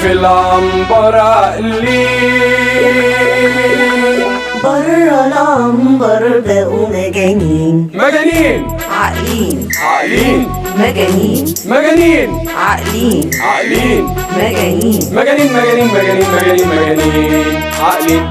في العنبر عقلين، برا العنبر بقوا مجانين. مجانين عاقلين، عاقلين، مجانين، مجانين، عاقلين، عاقلين، مجانين، مجانين، مجانين، مجانين، مجانين، مجانين، عاقلين.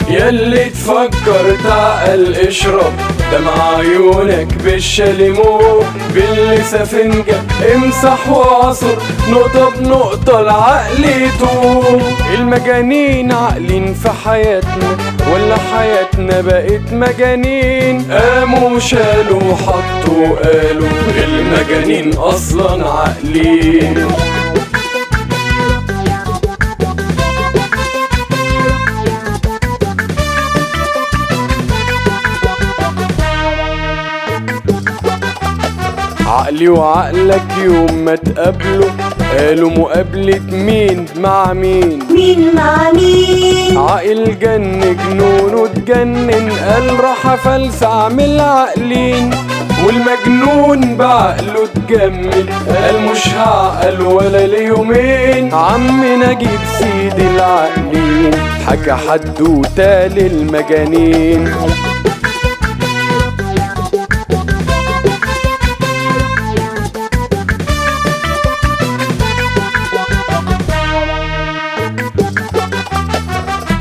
ياللي تفكر تعقل اشرب دمع عيونك بالشاليمو، باللي سفنجة امسح واعصر نقطة بنقطة العقل يتوه. المجانين عاقلين في حياتنا ولا حياتنا بقت مجانين؟ قاموا شالوا وحطوا قالوا المجانين اصلا عاقلين. عقلي وعقلك يوم ما تقابلوا قالوا مقابلة مين مع مين؟ مين مع مين؟ عقل جن جنونه اتجنن قال راح افلسع من العقلين، والمجنون بعقله اتجمل قال مش هعقل ولا ليومين. عم نجيب سيد العقلين حكى حدوتة للمجانين.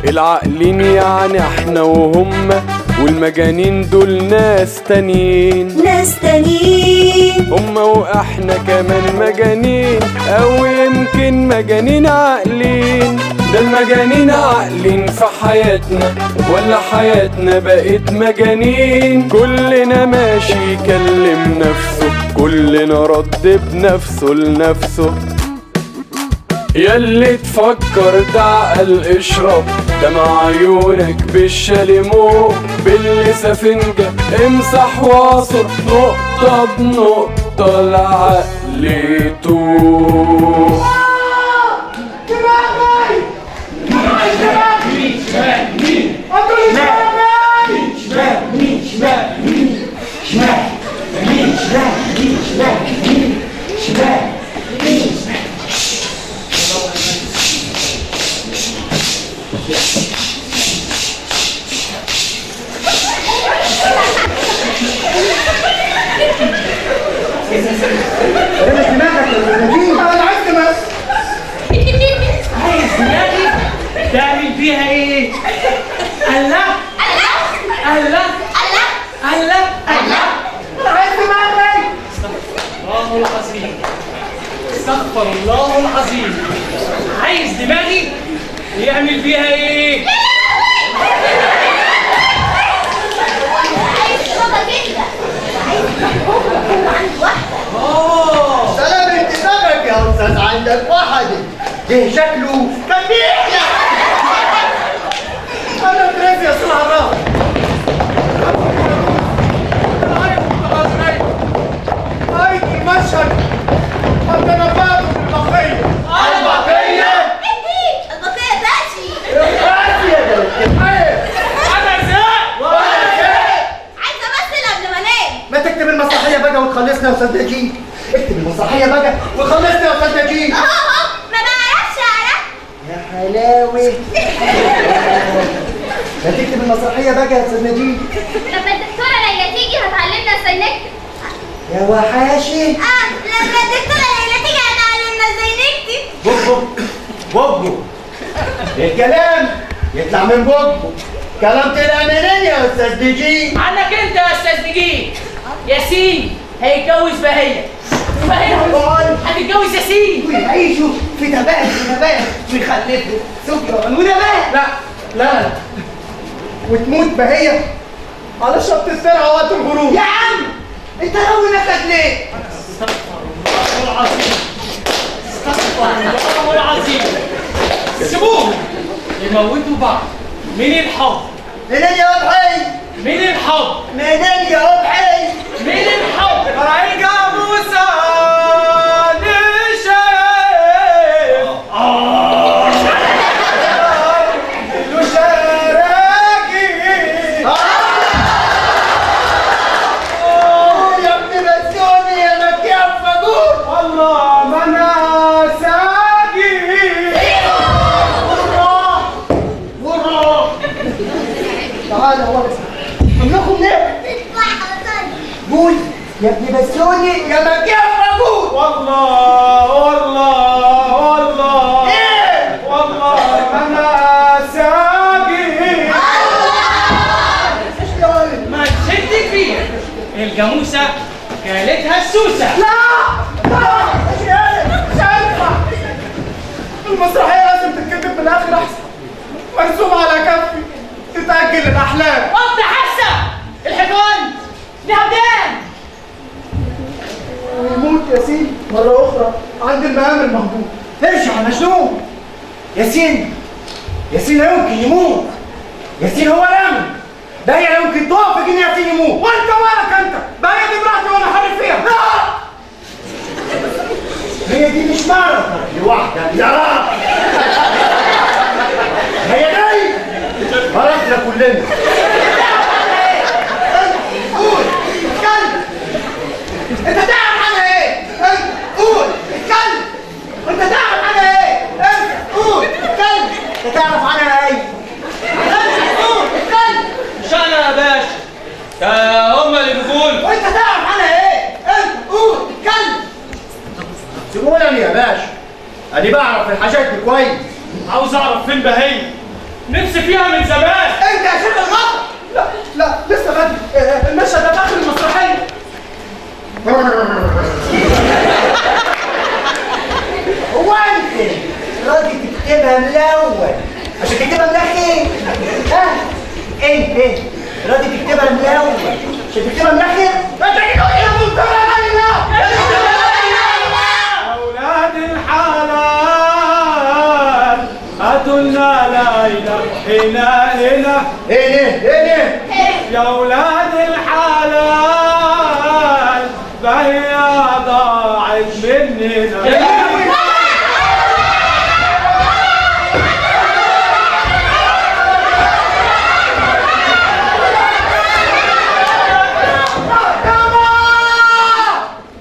العقلين يعني احنا وهما، والمجانين دول ناس تانيين، ناس تانيين، هما واحنا كمان مجانين، او يمكن مجانين عاقلين. ده المجانين عاقلين في حياتنا ولا حياتنا بقت مجانين؟ كلنا ماشي يكلم نفسه، كلنا رد بنفسه لنفسه. ياللي تفكر تعقل اشرب دمع عيونك بالشاليمو، باللي سفنجة امسح واعصر نقطة بنقطة العقل يتوه. دماغي! عايز دماغي! شمال يمين، شمال شمال يمين، شمال يمين، شمال يمين، شمال يمين، شمال يمين، شمال يمين. انا عايز دماغي. عايز دماغي تعمل بيها ايه؟ الله الله الله الله الله، انا عايز دماغي. استغفر الله العظيم، استغفر الله العظيم. عايز دماغي يعمل بيها ايه؟ عايز بابا جدا، عايز هو عنده واحدة. سلامة دماغك يا استاذ، عندك واحدة. ده شكله كان بيحلم. انا بريز يا استاذ عراف. ايد المشهد قد نبأت بالبقية. البقية؟ البقية باشي. باشي يا بنت. انا زهقت. وانا زهقت. عايزة امثل قبل ما انام. ما تكتب المسرحية بقى وتخلصنا يا استاذ نجيب. اكتب المسرحية بقى وخلصنا يا استاذ نجيب. اهو ما بعرفش اقرا. يا حلاوة. ما تكتب المسرحية بقى يا استاذ نجيب. لما الدكتورة ليلى تيجي هتعلمنا ازاي نكتب. يا وحاشي. لما الدكتورة ليلى تيجي هتعلمنا ازاي نكتب. بوبو بوبو، الكلام يطلع من بوبو. كلام طلع منين يا استاذ نجيب؟ عنك انت يا استاذ نجيب. ياسين هيتجوز بهية، وبهية هتتجوز ياسين، ويعيشوا في تبات ونبات، ويخلفوا سكران ونبات. لا لا لا، وتموت بهية على شط الزرع وقت الغروب. يا عم انت ناوي نفسك ليه؟ استغفر الله العظيم، استغفر الله العظيم. سيبوهم يموتوا بعض من الحب. منين يا قبحي؟ من الحب. منين يا قبحي؟ من الحب. راعي جاموسة لشايف له شراكي. يا ابن بسوني يا مكياج فجوع. يا ابن بسيوني يا مكان موجود. والله والله والله ايه؟ والله انا ساقي. ما تشد كبير، الجاموسة كالتها السوسه. لا لا مش هينفع، المسرحية لازم تتكتب من الاخر احسن. مرسوم على كفي تتاجل الاحلام. وضح حاسه الحيطان ليها ودان. ويموت ياسين مرة اخرى عند المقام المهجور. ارجع يا مجنون. ياسين، ياسين لا يمكن يموت. ياسين هو الامن. ده لا يمكن توافق ان ياسين يموت. وانت مالك انت؟ بقى دي مراتي وانا حر فيها. لا، هي دي مش مرتك لوحدك يا راجل، هي دي مراتنا كلنا. انت قول اتكلم، انت تعرف عنها ايه؟ انت قول اتكلم، انت تعرف عنها ايه؟ انت قول اتكلم، انت تعرف عنها ايه؟ انت قول اتكلم. مش انا يا باشا، ده هما اللي بيقولوا. وانت تعرف عنها ايه؟ انت قول اتكلم. سيبوني يا باشا، انا بعرف الحاجات دي كويس. عاوز اعرف فين بهية، نفسي فيها من زمان. انت يا شيخ الغلط. لا لا لسه بدري، المشهد ده في اخر المسرحية. هو انت راضي تكتبها من الاول عشان تكتبها من الاخر؟ ها؟ انت راضي تكتبها من الاول عشان تكتبها من الاخر؟ انت يا منتهى ليلى. اولاد الحلال هاتوا لنا ليلى هنا هنا هنا هنا. يا اولاد الحلال بهية ضاعت مننا.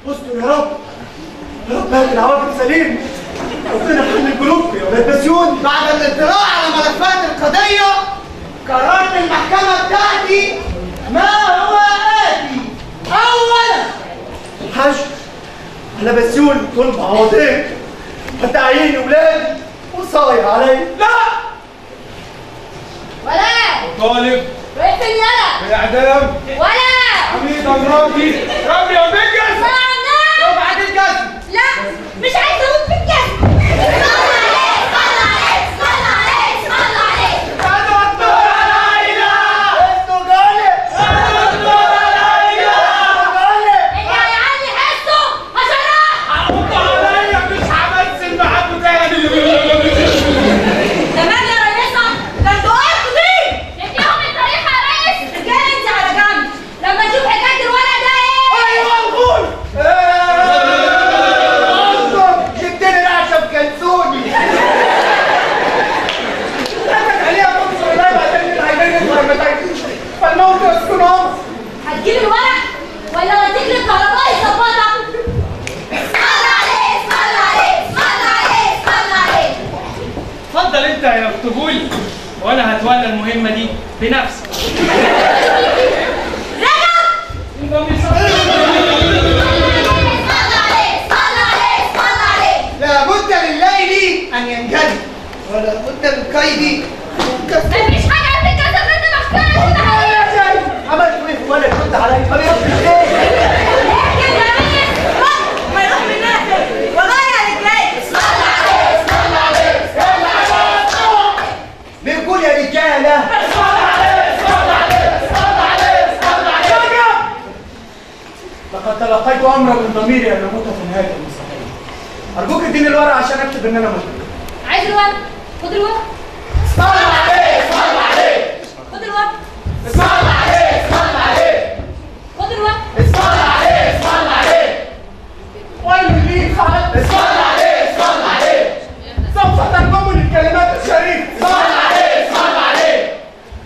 استر يا رب، يا رب هات العواقب سليم. ربنا يحل قلوبكم يا ولاد بسيون. بعد الاطلاع على ملفات القضية قررت المحكمة بتاعتي ما هو آتي. أولا، الحاج على بسيون طلب عوضين حتى عيني ولادي وصاير علي. لا ولا طالب رايح فين يالا؟ بالإعدام ولا حميد الربي ربي يا بنجز. لا بعد الجزم. لا مش عايزه اموت بالجزم. صلى عليك صلى عليك صلى عليك صلى عليك. يا دكتورة ليلى، انتوا جالي، يا دكتورة ليلى، جالي. اللي هيعلي حسه هشرحه. حقكم عليا، مش همثل معاكم تاني. تمام يا ريسة، ده انتوا قلتوا دي. نديهم الطريقة يا ريس. رجاله انت على جنب لما تشوف حكاية الورق ده ايه. ايوه الغول. جبتني رعشه في كلسوني. اتك عليها تنصر الله بعدين العينين الغرمتين فالموت يسكن عمر. هتجيب الورق ولا اوديك للكهربائي يظبطك؟ صلى عليك صلى عليك صلى عليك صلى عليك. اتفضل انت يا اكتبولي وانا هتولى المهمة دي بنفسي. رجب صلى عليك صلى عليك صلى عليك. لابد لليل ان ينجلي ولا بد للقيد. مفيش حاجة قبل كده انت محكمة كده حقيقي. عملت ايه في ولد رد عليا ما بيردش ليه؟ احكي يا ريس ما يروح مننا فين؟ والله يا رجاله. صلى عليك صلى عليك صلى عليك. بيقول يا رجاله. لقد تلقيت امرا من ضميري ان اموت في نهاية المسرحية. ارجوك اديني الورقة عشان اكتب ان انا مت. عايز الورق؟ خد الورق. صلى عليك صلى عليك خد الورق. صلى عليك صلى عليك خد الورق. صلى عليك صلى عليك. ويل لي صلى عليك صلى عليك. سوف ترجمني الكلمات الشريفة. صلى عليك صلى عليك.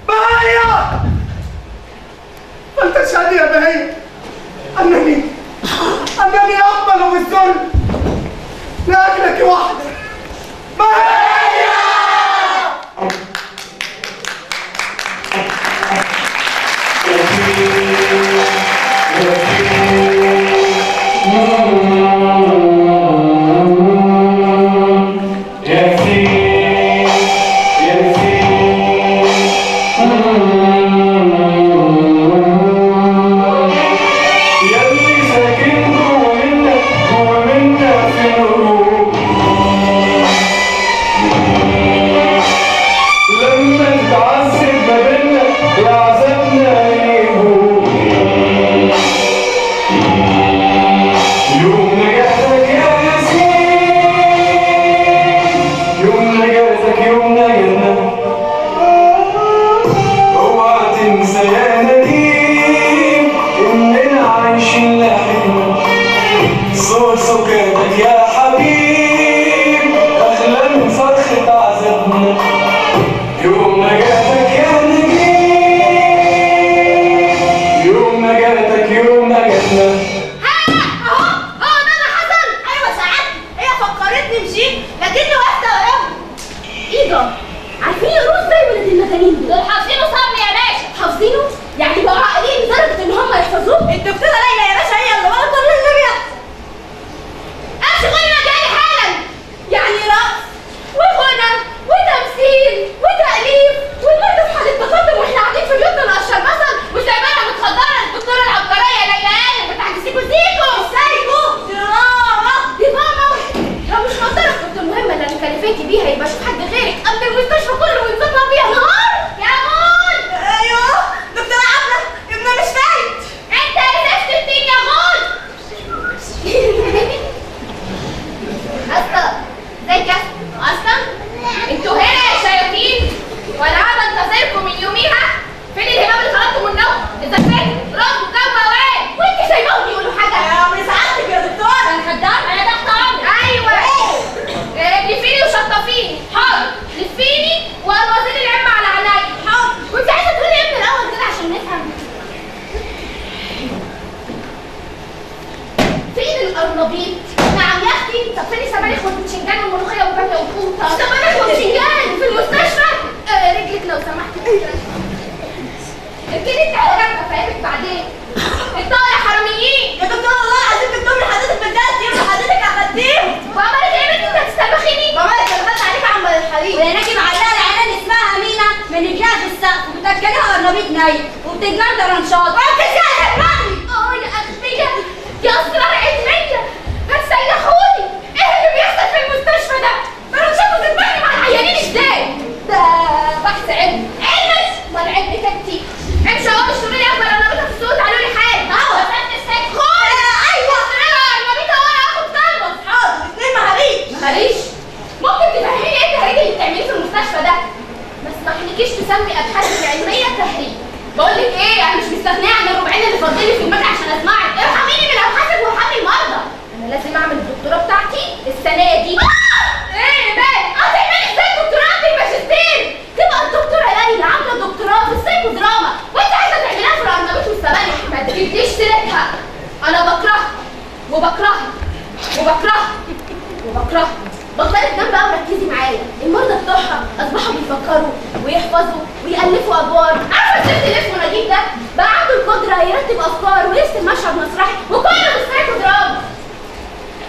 بهية، فلتشهدي يا بهية أنني أقبل بالذل لأجلك وحدك. بهية. ياسين ياسين. ريتني مشيت، لكني وقفت اقراه. ايه ده؟ عارفين يقروه ازاي ولاد المجانين دول؟ حافظينه صم يا باشا. حافظينه؟ يعني بقوا عاقلين لدرجة ان هم يحفظوه؟ الدكتورة ليلى يا باشا هي اللي ورا كل اللي بيحصل. امشي غني مجالي حالا. يعني رقص وغنى وتمثيل وتأليف والمرضى في حالة تقدم واحنا قاعدين في بيوتنا نقشر بصل وسايبينها متخدرة الدكتورة العبقرية ليلى هانم بتاعت سيكو سيكو. سايكو دراما. دراما؟ لو مش مقدرة كنت المهمة اللي انا كلفتي بيها يبقى شوف حد غيرك قبل المستشفى كله وينظمها بيها نهار يا غول. ايوه دكتورة عبلة ابنها مش فايت. انت يا زفت الدين يا غول. اصلا ازيك يا اصلا؟ انتوا هنا يا شياطين وانا قاعدة انتظركم من يوميها. فين الهباب اللي خرجتوا منه؟ اذا فين؟ ردوا جنب وين؟ وانت سايباهم يقولوا حاجة؟ يا من سعادتك يا دكتورة. انا خدام، انا تحت امرك. ايوه لفيني وشطفيني. حاضر. لفيني والوزير العم على عينيا. حاضر. وانت عايزه تقولي ايه من الاول كده عشان نفهم؟ فين القرنبيط؟ نعم يا اختي. طب فين السبانخ والبتنجان والملوخيه والباميه والقوطه؟ سبانخ وبتنجان في المستشفى؟ رجلك لو سمحتي. ابتدي انت على جنب افهمك بعدين. انتوا يا حراميين. يا دكتورة والله العظيم جبتهم لحضرتك من 3 ايام وحضرتك اخدتيهم. وعملت ايه بنتي؟ انت هتستبخيني؟ ماما اتدخلت عليك عم الحريق. ويا ناجي معلقه العيلة اللي اسمها امينه من رجلها في السقف وبتاكلها قرنبيط ني وبتنجان طرنشات. اه يا اغبياء يا اسرار علمية هتسيحوني. ايه اللي بيحصل في المستشفى ده؟ طرنشات وتذبحني مع العيانين ازاي؟ ده بحث علمي. علمي؟ امال علمك انت؟ امشي اهو اشتري لي اكبر قرنبيطه في السوق تعالوا لي حالا. اهو بس السك. خد. ايوه اشتري لها قرنبيطه وانا هاخد طلبه. حاضر 2 مهاريش. مهاريش؟ ممكن تفهميني ايه التهريج اللي بتعمليه في المستشفى ده؟ ما اسمحلكيش تسمي ابحاثك العلمية تهريج. بقول لك ايه، انا مش مستغنيه عن الربعين اللي فاضلين في دماغي عشان اسمعك. ارحميني من ابحاثك وارحمي المرضى. انا لازم اعمل الدكتوراه بتاعتي السنة دي. ايه مال؟ تعملي ازاي دكتوراه انت الماجستير؟ تبقى الدكتورة ليلى عامله دكتوراه في السايكو دراما وانت عايزه تعمليها في القرنبيط والسبانخ. ما تجيبليش سيرتها. انا بكرهها وبكرهها وبكرهها وبكرهها. بطلي تنام بقى وركزي معايا. المرضى بتوعها اصبحوا بيفكروا ويحفظوا ويألفوا ادوار. عارفه الست اللي اسمه نجيب ده بقى عنده القدرة يرتب افكار ويرسم مشهد مسرحي وكله بالسايكو دراما.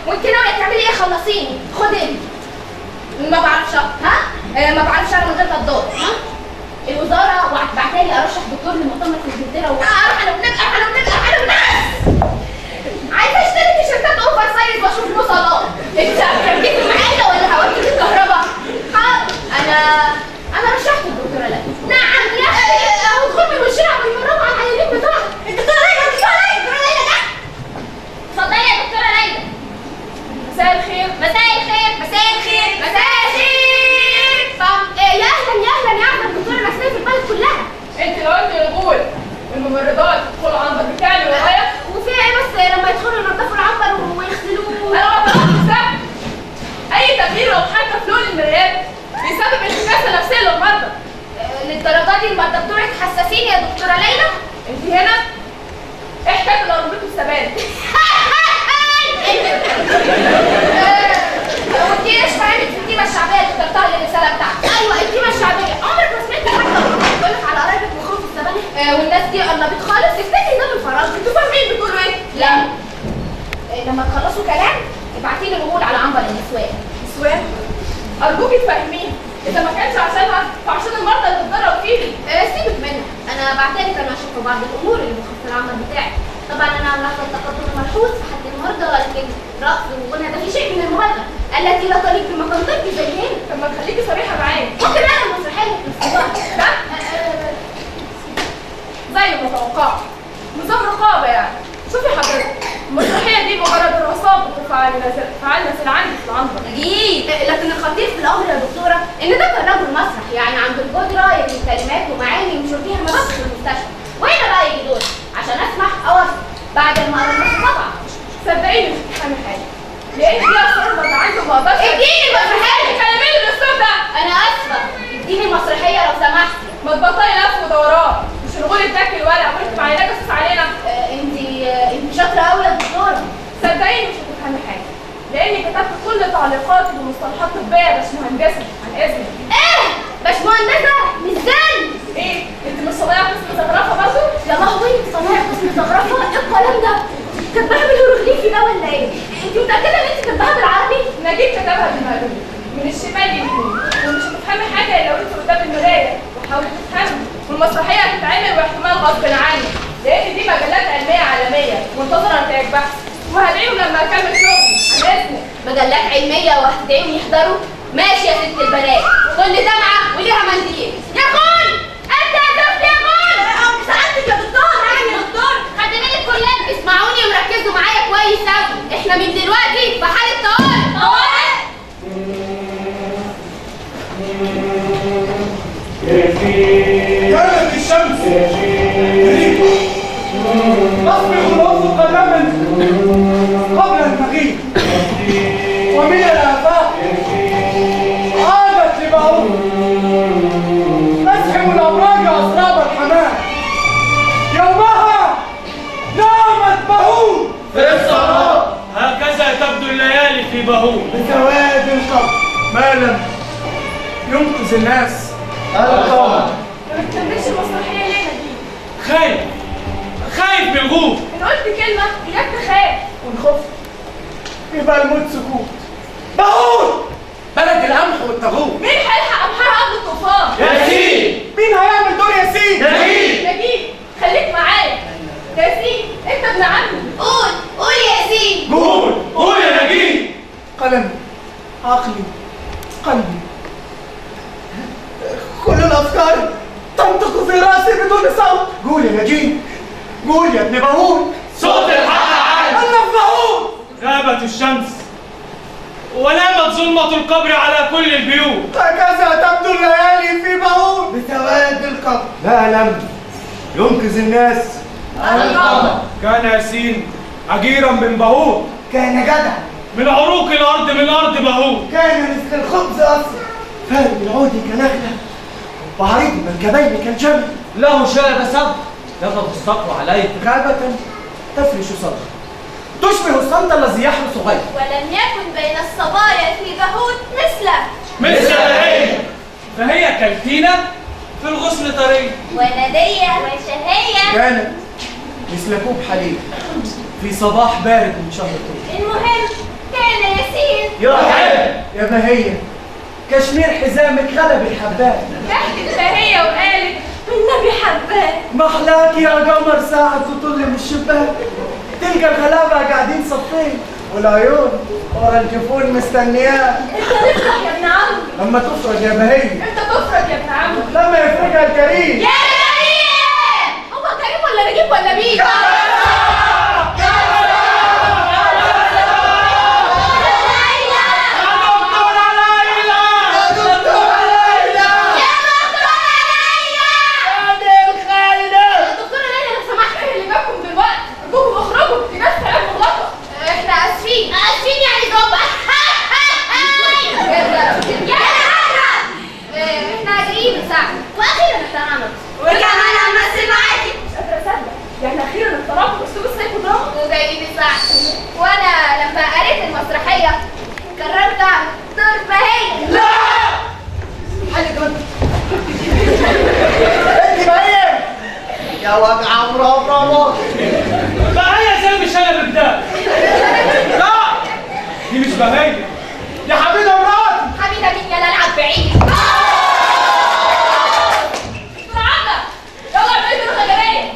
وانت ناوية تعملي ايه؟ خلصيني. خدي انت. ما بعرفش ها؟ ما بعرفش انا من غير نضاره. ها؟ الوزارة بعتالي ارشح دكتور لمؤتمر في انجلترا واروح انا ونبقى انا ونبقى انا ونبقى. عايزه اشتري تيشيرتات oversize واشوف له صلاة. انت هتركزي معايا ولا هوديك الكهرباء؟ حاضر. انا رشحت الدكتورة ليلى. نعم يا اختي. اهو ادخل من وشنا ويمرنوا على العيانين بتوعها. الدكتورة ليلى الدكتورة ليلى الدكتورة ليلى ده. اتفضلي يا دكتورة ليلى. مساء الخير. مساء الخير. مساء الخير. مساء الخير. طب يا اهلا يا اهلا يا اهلا الدكتورة النفسية في البلد كلها. انت لو قلت الغول الممرضات يدخلوا عنبر بتاعي اللي ورايا. وفيها ايه بس لما يدخلوا ينضفوا العنبر ويغسلوه؟ انا ما طلبتش ده. اي تغيير او حتى في لون المرايات بيسبب انتكاسه نفسية للمرضى. للدرجة دي المرضى بتوعك حساسين يا دكتورة ليلى؟ انت هنا ايه حكاية القرنبيط والسبانخ؟ وانت ايش فاهمك في القيمة الشعبية اللي اخترتها للرسالة بتاعتك؟ ايوه القيمة الشعبية، عمرك ما سمعتي حد بيقول لك على قرايبك وخوف السبانخ؟ والناس دي قرنبيط خالص؟ تفتكري ده بالفراغ؟ انتوا فاهمين بتقولوا ايه؟ لا. لما تخلصوا كلام ابعتي لي الغول على عنبر النسوان. نسوان؟ ارجوكي تفهميها، اذا ما كانش عشانها فعشان المرضى اللي بتتضرب فيه. سيبك منها، انا بعتلك انا اشوف بعض الامور اللي بخص العمل بتاعي. طبعا انا ملاحظة التقدم الملحوظ في حد المرضى، لكن رقص وغنى ده في شيء من المبالغة التي لا تليق بمكان طبي زي هنا. طب ما تخليكي صريحه معايا. ممكن انا المسرحية اللي بتنفذوها ده زي ما توقعت، نظام رقابه يعني. شوفي حضرتك المسرحية دي مجرد رقصات وتفاعل نزل عندي في العنبر. عجيب. لكن الخطير في الامر يا دكتورة ان ده كان رجل مسرح، يعني عنده القدرة يبني كلمات ومعاني ينشر فيها مبادئ في المستشفى. وهنا بقى يجي دوري عشان اسمح او ارفض بعد ما اقرا النص طبعا. صدقيني مش هتفهمي حاجة، لان دي اسرار ما عندي وما اقدرش. اديني المسرحية. كلميني بالاسلوب ده. انا اسفه، اديني المسرحية لو سمحتي. ما تبطلي لف ودوران، مش الغول اداكي الورق وانت معيناه جاسوس علينا. انت شاطرة قوي يا دكتورة. صدقيني مش هتفهمي حاجة، لاني كتبت كل كل تعليقاتي بمصطلحات طبية يا باشمهندسه، عن اذنك. ايه؟ باشمهندسه؟ ازاي؟ ايه؟ انت مش صنايع قسم زخرفه برضه؟ يا لهوي، صنايع قسم زخرفه؟ ايه الكلام ده؟ كاتباها بالهيروغليفي ده ولا ايه؟ انت متاكدة ان انت كاتباها بالعربي؟ نجيب كتبها بالمقلوب من الشمال لليمين، ومش هتفهمي حاجة لو انت قدام المراية وحاولي تفهمي، والمسرحيه هتتعمل واحتمال غصب عنك، لان دي مجلات علمية عالمية منتظره نتائج بحث، وهدعيهم لما اكمل شغلي، عن اذنك. مجلات علمية وهتدعيهم يحضروا؟ ماشي يا ست البنات، كل دمعه وليها منديل. يا غول، انت يا زفت يا غول. سعادتك يا دكتور. يا دكتور خدي بالك، كلنا اسمعوني وركزوا معايا كويس قوي، احنا من دلوقتي في حاله طوارئ. طوارئ؟ كانت الشمس تريد تصبغ الأفق دما قبل المغيب، ومن الآفاق عادت لبعوض تزحم الأبراج أسراب الحمام. يومها نامت بهوت في السراب. هكذا تبدو الليالي في بهوت بسواد القبر. ما لم ينقذ الناس القمر. ما بتكملش المسرحية ليه يا نجيب؟ خايف، خايف من الغوف. ان قلت كلمة اياك تخاف. والخوف يبقى الموت سكوت. بهوت بلد القمح والطاغوت. مين هيلحق قمحها قبل الطوفان؟ ياسين. مين هيعمل دور ياسين؟ نجيب. نجيب خليك معايا. ياسين انت ابن عمي. قول قول يا ياسين. قول قول يا نجيب. قلمي، عقلي، قلبي، كل الافكار تنطق في راسي بدون صوت. قول يا نجيب، قول يا ابن بهوت. صوت الحق عال. انا في بهوت. غابت الشمس ونامت ظلمة القبر على كل البيوت. هكذا تبدو الليالي في بهوت بسواد القبر. ما لم ينقذ الناس القمر. كان ياسين عجيرا من بهوت. كان جدع من عروق الارض، من ارض بهوت. كان رزق الخبز اصلا. فارم العود كنخله وعريض المنكبين كالجبل. له شارب سبع يغلط الصقر عليه. غابة تفرش صدر تشبه الصمت الذي يحرس غيره. ولم يكن بين الصبايا في بهوت مثله. مثل هي، فهي كالتينة في الغصن طري. وندية وشهية. كانت مثل كوب حليب في صباح بارد من شهر طول. المهم كان ياسين يحب. يا بهية كشمير حزامك غلب الحبات. ضحكت بهية وقالت والنبي حباه. محلاك يا قمر ساعة تطل من الشباك. تلقى الغلابة قاعدين صفين والعيون ورا الجفون مستنياك. انت تفرح يا ابن عمي. لما تفرج يا بهية. انت تفرج يا ابن عمي. لما يفرجها الكريم. يا كريم. هو كريم ولا نجيب ولا مين؟ وانا لما قريت المسرحية قررت اعمل دور بهية. لا حاجة كمان. انت بهية يا وجع مربربه. بهية زي مش انا ببدا. لا دي مش بهية، دي حبيبه مراتي. حبيبه مين؟ يلا العب بعيد. دكتور عبده يلا اعملي دور غجريه.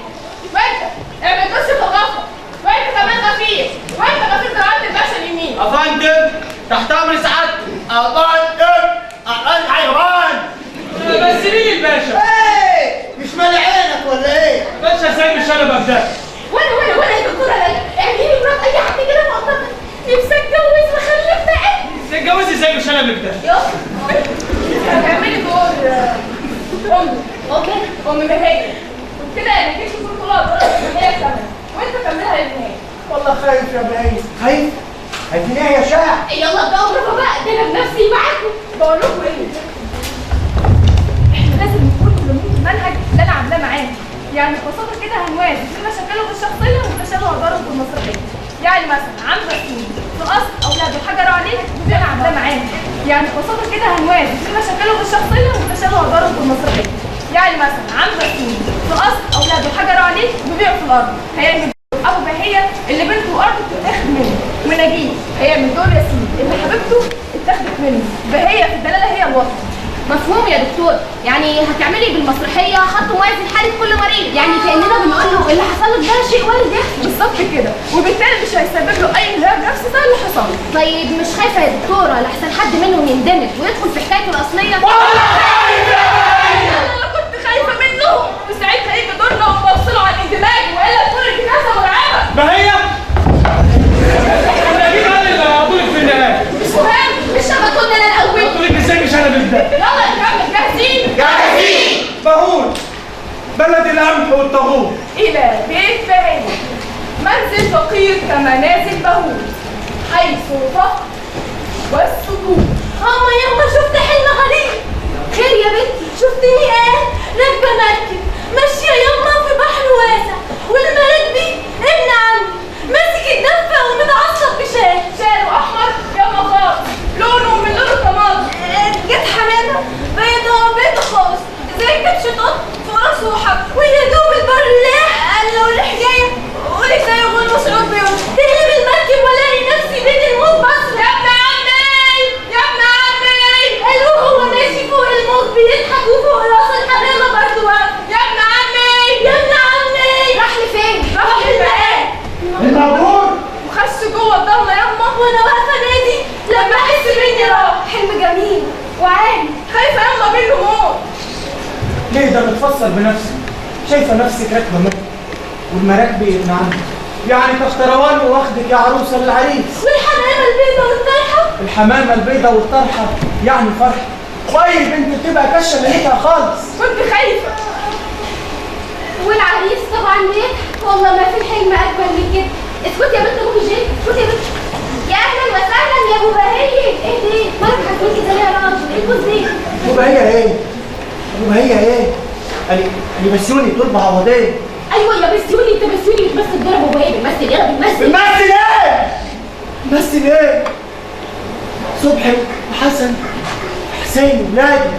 وانت اعمل دور شيخ الغفر. وانت كمان غفير. وانت غفير دراعات الباشا اليمين. افندم تحت امر سعادتك. افندم اقل حيوان. بس مين الباشا؟ ايه مش مالي عينك ولا ايه؟ باشا زي مش انا ببدا. وانا وانا وانا يا دكتورة ليلى اعملي لي مرات اي حد كده مؤقتا. نفسي اتجوز واخلف بقى. تتجوزي زي مش انا ببدا. يلا هتعملي دور امي. okay. ام بهية. وبكده يا نجيب تكون كل ادوار البهية كاملة، وانت كملها للنهاية. والله خايف يا بهية. خايف؟ هاتينيها يا شاع. يلا ابدأوا برافو بقى، ده انا بنفسي معاكم. بقول لكم ايه؟ احنا لازم نكون ملمين بالمنهج اللي انا عاملاه معاهم. يعني ببساطة كده هنوازن بين مشاكلهم الشخصية وتشابه ادوارهم في المسرحية. يعني مثلا عم بسيوني في اصل اولاده حجروا عليه اللي انا عاملاه معاهم. يعني ببساطة كده هنوازن في مشاكلهم الشخصية وتشابه ادوارهم في المسرحية. يعني مثلا عم بسيوني في اصل اولاده حجروا عليه بيبيعوا في الارض، هيعمل ابو بهيه اللي بنته وارضه بتتاخد منه، ونجيب هيعمل دور ياسين اللي حبيبته اتاخدت منه، بهيه في الدلالة هي الوطن. مفهوم يا دكتور، يعني هتعملي بالمسرحيه خط موازي لحاله كل مريض، يعني كاننا بنقول له اللي حصل لك ده شيء وارد يحصل. بالظبط كده، وبالتالي مش هيسبب له اي انهيار نفسي زي اللي حصل له. طيب مش خايفة يا دكتورة لحسن حد منهم يندمج ويدخل في حكايته الاصلية؟ انا كنت خايفة منهم، وساعتها يجي دورنا ونفصلوا عن الاندماج، والا تكون الكناسه مرعبة. ما هي نجيب قال اللي هطولك في النهاية. مش مهم، مش شبطونا انا الاول. هطولك ازاي مش انا بالذات؟ يلا نكمل، جاهزين؟ جاهزين. باهور بلد القمح والطاغوت. إلى بيت بعيد، منزل فقير كمنازل باهور، حيث الفقر والسكون. ماما يما شفت حلم غريب. خير يا بنتي؟ شفتني ايه راكبه مركب ماشية يما في بحر واسع، والمراكبي ابن عمي ماسك الدفة ومتعصب بشال شاله احمر يما خالص، لونه من لون الطماطم. جت حمامه بيضة بيضة خالص زي كبش قط فوق راسه وحب، ويا دوب البر لاح. انا لو الريح جاية قولي زي غول مسعود بيقول تقلب المركب والاقي نفسي بين الموج بس. يا ابن عمي يا ابن عمي، قالوا هو ماشي فوق الموج بيضحك وفوق راس الحمامة برضه واقف. يا ابن عمي يا ابن عمي. راح لفين؟ راح للمقام المعبود وخش جوه الضلمة يما، وانا واقفة نادي لما احس مني راح. حلم جميل وعالي، خايفة يما منه موت. ليه ده متفسر بنفسه؟ شايفه نفسك راكبه مركب والمراكبي ابن عمك، يعني تختروان واخدك يا عروسه للعريس. والحمامه البيضة والطرحه، الحمامة البيضة والطرحه يعني فرحه، واي بنت بتبقى كشه ليلتها خالص. كنت خايفة. والعريس طبعا بيضحك، والله ما في الحلم اجمل من كده. اسكتي يا بنت ابوك جاي، اسكتي يا بنت. يا اهلا وسهلا يا ابو بهيه. ايه ده؟ مالك حزين كده ليه يا راجل؟ ايه البوز دي؟ ابو بهيه ايه؟ ابو بهيه ايه؟ قال بسيوني دول بعوضيه. ايوه يا بسيوني، انت بسيوني بتمثل دور ابو بهيه. بتمثل يلا بتمثل. بتمثل ايه؟ بتمثل ايه؟ صبحي وحسن وحسين وولادي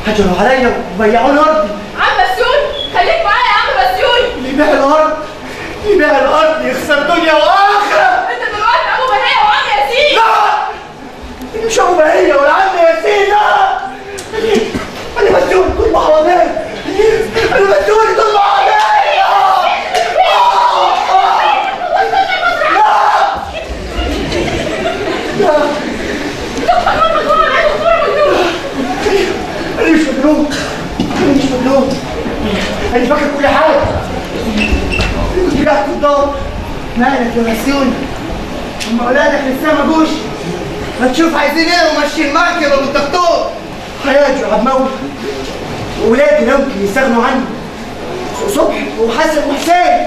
هجروا عليا وبيعوا الارض. عم بسيوني خليك معايا يا عم بسيوني. اللي يبيع الارض يبيع الارض يخسر دنيا واخره. انت دلوقتي ابو بهيه وعم ياسين. لا مش ابو بهيه ولا عم ياسين، لا انا بسيوني طول ما حواليا، انا بسيوني طول ما حواليا. انا مش مجنون، انا مش مجنون، انا فاكر كل حاجة. كنت قاعد في الدار. مالك يا بسيوني؟ هم اولادك لسه ما جوش؟ ما تشوف عايزين ايه ومشي المركب ابو الدكتور. حياتي يا عبد المولى، ولادي لا يمكن يستغنوا عني. صبحي وحسن وحسين.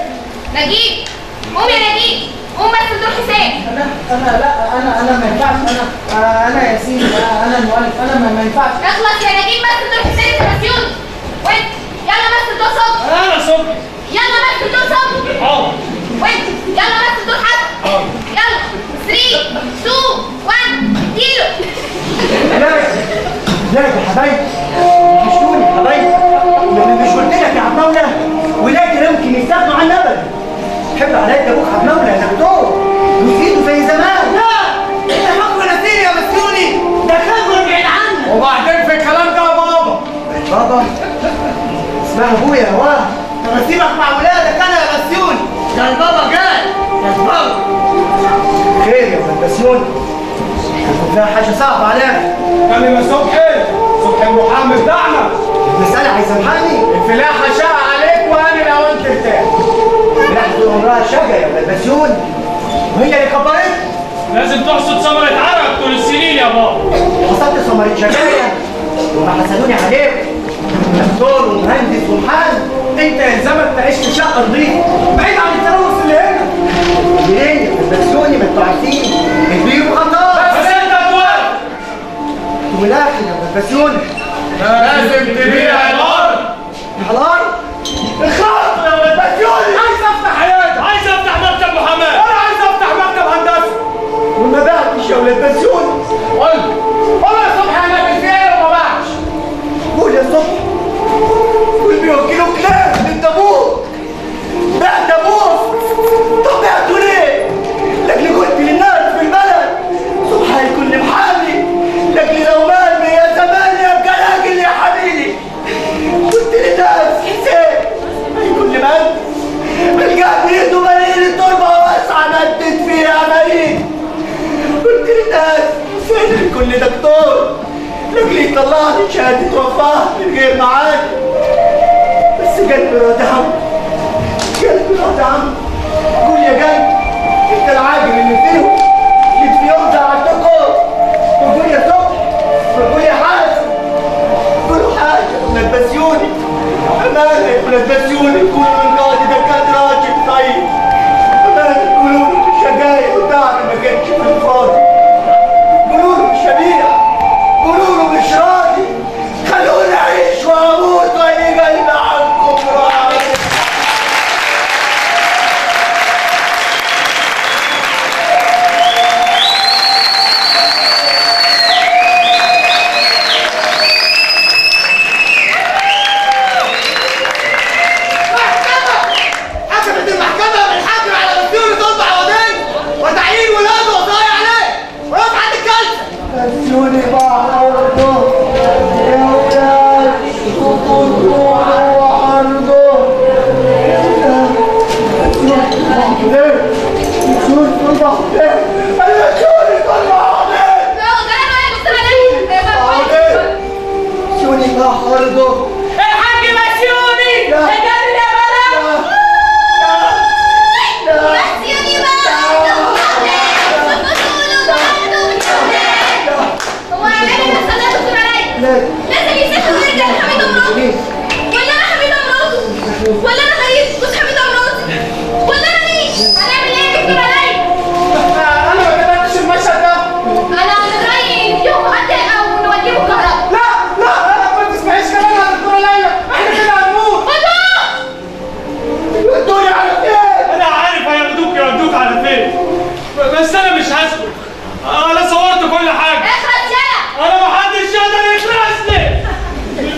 نجيب قوم يا نجيب، قوم بس دور حسين. انا لا انا ما ينفعش، انا ياسين، انا المؤلف، انا ما ينفعش. اخلص يا نجيب، بس دور حسين انت بسيوني. وانت يلا بس دور صبحي. انا صبحي. يلا بس دور صبحي. حاضر. وانت يلا بس دور حسن. حاضر. يلا 3 2 1 اديله. لا لا يا حبايبي، وحشوني يا حبايبي. مش قلت لك يا عم مولى ولادي لا يمكن يستغنوا عني ابدا. حب عليا ابوك عبد المولى يا دكتور وسيده زي زمان. لا انت فاكره نسيني يا بسيوني، ده خبره بعيد عنك. وبعدين في الكلام ده يا بابا. بابا اسمع ابويا يا واد. طب اسيبك مع ولادك انا يا بسيوني، ده البابا جاي يا بابا. خير يا ولاد بسيوني، هيكون فيها حاجة صعبة عليك. كلم يا صبحي، صبحي المحامي بتاعنا. المسالة عايزه محامي. الفلاحة شاقه عليك وانا الاوان ترتاح. الفلاحة طول عمرها شقه يا ولاد بسيوني، وهي اللي كبرتني. لازم تحصد ثمرة عرق طول السنين يا بابا. حصدت ثمرة شجاية وما حسدوني عليك. دكتور ومهندس ومحامي. انت يلزمك تعيش في شقه نظيفة بعيد عن التلوث اللي هنا. ليه يا ولاد بسيوني؟ ما انتوا عارفين البيوت خطر. بس انت هتوافق. والاخر يا ولاد بسيوني لازم تبيع الارض. الارض؟ الخط يا ولاد بسيوني. عايز افتح عيادة، عايز افتح مكتب محاماة، انا عايز افتح مكتب هندسة. وما بعتش يا ولاد بسيوني. لاجل يطلعني شهادة وفاة من غير معاد. بس قلبي راضي عنه، قلبي راضي عنه. قول يا قلبي انت العاجل اللي فيهم، جيت في يوم زعلتكم. وقول يا صبحي، وقول يا حاسب، قولوا حاجة يا ولاد بسيوني، أمانة يا ولاد بسيوني، قولوا القاضي ده كان راجل طيب. أمانة قولوا له شقايق وتعبي ما كانش في الفاضي. قولوا له مش هبيع، قولوا له مش راضي، خلوني أعيش وأموت وأنا قلبي عنكم راضي. حكمت المحكمة بالحكم على بسيوني طلب عوضين وتعيين ولاده وصايا عليه ورفعت الجلسة. بسيوني بعرضه يا ولاد، شوفوا طوله وعرضه. بسيوني طلب عوضين، أنا بسيوني طلب عوضين، بسيوني بعرضه. الحاج بسيوني اتقابل يا بلد. بسيوني بقى هو عمال يحصل يا دكتور عليا. لازم يسافر ويرجع لحميدة مراته، ولا انا حميدة مراته، ولا انا غريب جوز حميدة مراتي، ولا انا مين؟ هنعمل ايه يا دكتور عليا؟ أنا ما كتبتش المشهد ده. انا من رايي نديهم مهدئ او نوديهم كهرباء. لا لا ما تسمعيش كلامها يا دكتورة ليلى، احنا كده هنموت. خدوه. ودوني على فين؟ انا عارف هياخدوك يودوك على فين، بس انا مش هسكت. انا صورت كل حاجة. اخرس يلا. انا محدش يقدر يخلصني.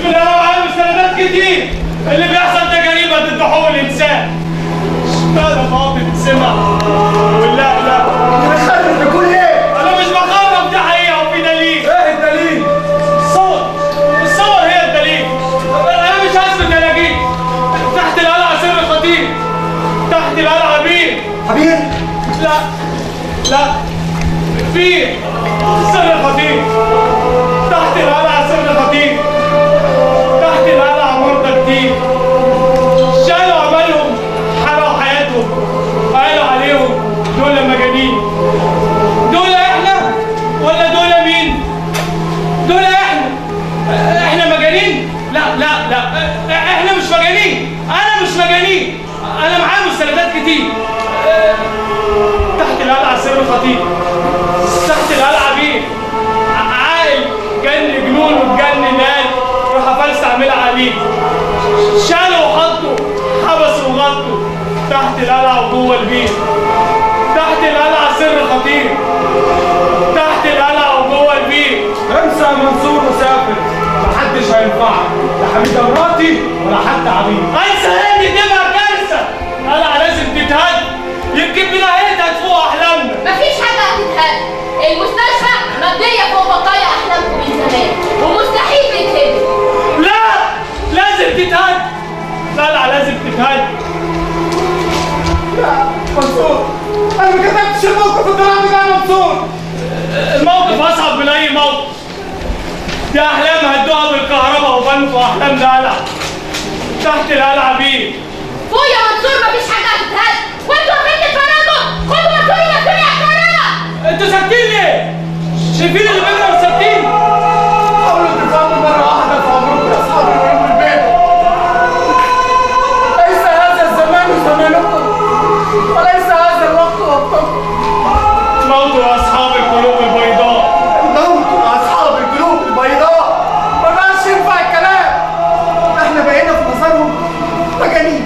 انا معايا مستندات كتير. اللي بيحصل ده جريمة ضد حقوق الانسان. اشمعنى فاضي تسمع ولا لا؟ انت بتخرف بتقول ايه؟ انا مش بخرف، دي حقيقة وفي دليل. ايه الدليل؟ الصور، الصور هي الدليل. انا مش هسكت يا نجيب. تحت القلعة سر خطير، تحت القلعة بير. حبيبي لا لا، في سر خطير تحت القلعة، سر خطير تحت القلعة، مرضى كتير شالوا عملهم، حرقوا حياتهم، قالوا عليهم دول مجانين. دول احنا ولا دول مين؟ دول احنا. احنا مجانين؟ لا لا لا، احنا مش مجانين. انا مش مجانين، انا معايا مستندات كتير. تحت القلعة سر خطير، تحت القلعة بيه عاقل جن جنون واتجنن، قال روح افلسع اعملها عليه. شالوا وحطوا، حبسوا وغطوا، تحت القلعة وجوه البيت. تحت القلعة سر خطير، تحت القلعة وجوه البيت. انسى يا منصور وسافر، محدش هينفعك، لا حميدة مراتي ولا حتى عبيد. انسى ايه؟ دي تبقى كارثة. القلعة لازم تتهد، يمكن بنهايتها تفوق احلامنا. مفيش حاجة هتتهد. المستشفى مبنية فوق بقايا أحلامكم من زمان ومستحيل تتهد. لا لازم تتهد، القلعة لازم تتهد. لا منصور، أنا ما كتبتش الموقف الدرامي ده يا منصور. الموقف أصعب من أي موقف. دي أحلام هدوها بالكهرباء وبنوا أحلام القلعة. تحت القلعة بيه. فوق يا منصور، مفيش حاجة هتتهد. وانتوا واقفين تتفرجوا. خدوا منصور ومسؤولي على الكهرباء. انتوا ساكتين ليه؟ شايفين اللي بيجروا وساكتين؟ حاولوا تفهموا مرة واحدة في عمركم يا أصحاب القلوب البيضاء. ليس هذا الزمان زمانكم، وليس هذا الوقت وقتكم. موتوا يا أصحاب القلوب البيضاء. موتوا يا أصحاب القلوب البيضاء. ما بقاش ينفع الكلام. احنا بقينا في نظرهم مجانين،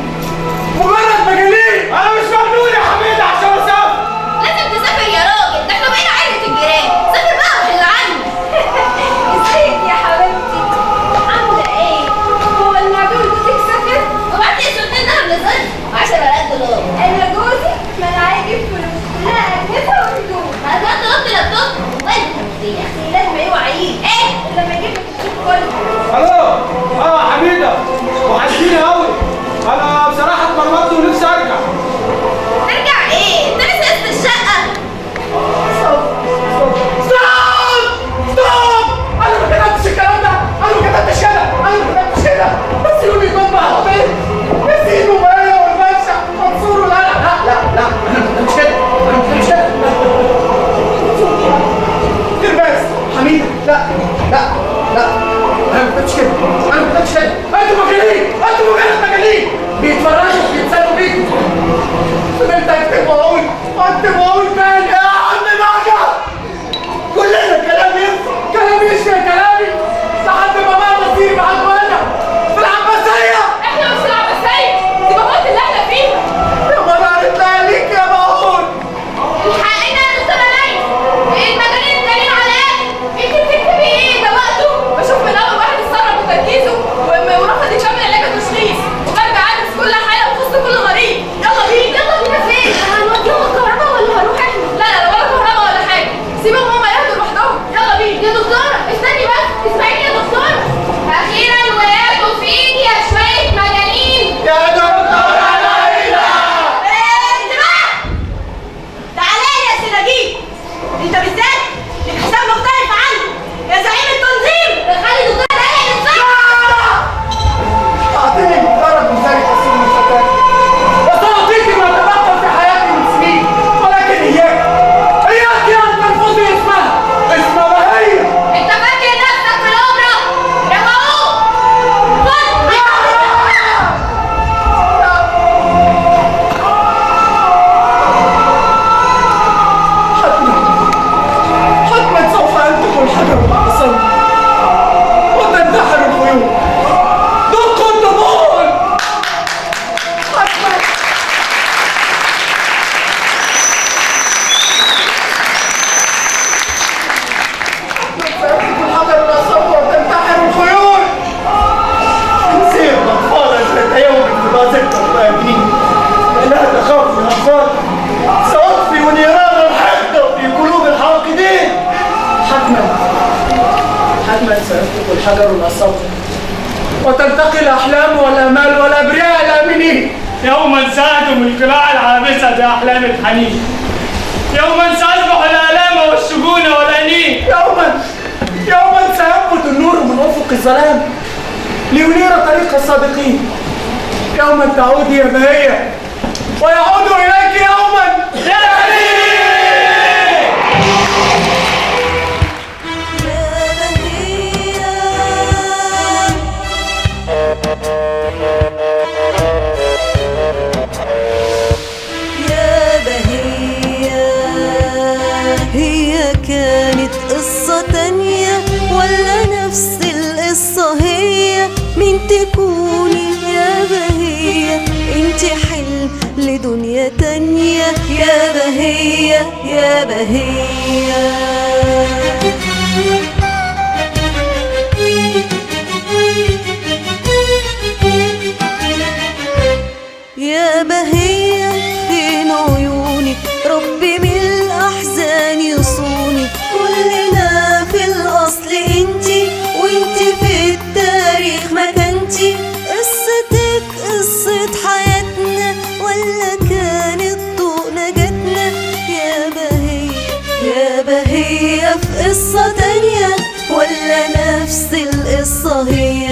مجرد مجانين. أنا مش مجنون يا حميدة عشان أسافر. لازم تسافر يا راجل، ده احنا بقينا عيلة الجيران. سافر بقى وحل عنك. لا لا لا، انا ما كنتش كده، انا ما كنتش كده. انتوا مجانين، انتوا مجرد مجانين بيتفرجوا بيتسالوا بيكم. فضلت اكتب واقول اكتب واقول تاني يا عم بهجت، كلنا كلام ينفع، كلام يشبه كلامي لحد ما بقى مصيري معاك وانا في العباسية. احنا مش في العباسية، دي بموت اللي احنا فيها. يا مرارة لياليك يا معقول. الحقينا يا دكتورة ليلى، المجانين التانيين على الاخر. انت بتكتبي ايه؟ ده وقته. بشوف من اول واحد اتصرف بتركيزه ورفض يكمل علاج التشخيص، وبرجع ادرس كل حاله وفي وسط كل غريب. يلا بينا. يلا بينا فين؟ هنوديهم الكهرباء ولا هنروح احنا؟ لا لا، ولا كهرباء ولا حاجة، سيبهم هما ياخدوا لوحدهم. يلا بينا يا دكتورة. استني بس، اسمعيني يا دكتورة. اخيرا وقعتوا في ايدي يا شوية مجانين. يا دكتورة ليلى، انتباه! تعالى لي يا سناجيب، انت بالذات لك حساب مختلف عنه يا زعيم التنظيم. خلي دكتورة ليلى تتصرف. اعطيني مجرد مثال قصير من فتاة، وسأعطيك ما تبقى في حياتي من سنين، ولكن اياك اياك ان تلفظي اسمها، اسم بهية. انت فاكر نفسك في الأوبرا يا معقول؟ خد. حتما حتما سوف أنتق الحجر الأعصم وتنتحر الخيول. دقوا الطبول. حتما. حتما سينطق الحجر الأصم وتنتحر الخيول. نسير الأطفال ذات يوم بما ذكر الطيبين. لا تخافوا يا أطفال، سأطفئ نيران الحقد في قلوب الحاقدين. حتما حتما سينطق الحجر الأصم وتلتقي الأحلام والآمال والأبرياء الآمنين. يوما سأهدم القلاع العابثة بأحلام الحنين، يوما سأذبح الآلام والشجون والأنين. يوما يوما سينبت النور من أفق الظلام لينير طريق الصادقين. يوما تعود يا بهية ويعود إليك يوما يا بهية. يا بهية، يا بهية، هي كانت قصة تانية ولا نفس القصة هي؟ مين تكوني يا بهية؟ انت حلم لدنيا تانية يا بهية، يا بهية. يا بهية فين عيونك؟ ربي من الأحزان يصونك. كلنا في الأصل انتي، وانتي في التاريخ مكانتي. قصتك قصة حياتنا ولا كانت طوق نجاتنا؟ يا بهية، يا بهية، في قصة تانية ولا نفس القصة هي؟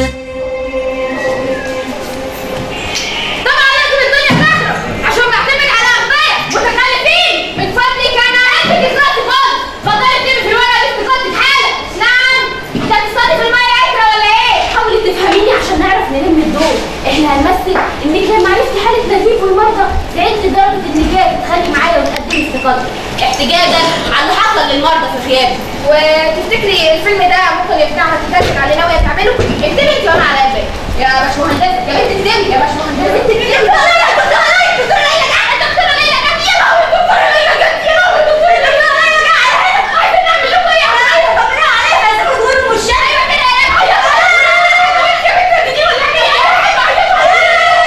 طبعا لازم الدنيا تخرب عشان بعتمد على اغبياء متخلفين. من فضلك انا عرفتك دلوقتي خالص. اتفضلي اكتبي في الورقة دي استقالتك حالا. نعم، انت هتصطادي في المية عكره ولا ايه؟ حاولي تفهميني عشان نعرف نلم الدور. احنا هنمثل انك لما عرفتي حاله نزيف والمرضى زعلت لدرجة انك جاية تتخانقي معايا وتقدمي استقالتك احتجاجا على اللي حصل للمرضى في غيابي. وتفتكري الفيلم ده ممكن يقنعها تتكلم على اللي ناوية تعمله؟ اكتبي انت وانا على قلبك يا باشمهندسه. يا بنت اكتبي يا باشمهندسه. يا بنت اكتبي. لا لا لا، دكتورة ليلى، دكتورة ليلى جت، دكتورة ليلى جت. يا لهوي الدكتورة ليلى جت، يا لهوي الدكتورة ليلى جت. عايزين نعمل لكم ايه؟ عليا طبيعي عليا، لازم نقول وشها. ايوه كده يا لهوي. يا بنت يا بنت ابتدي ولا حاجة؟ يا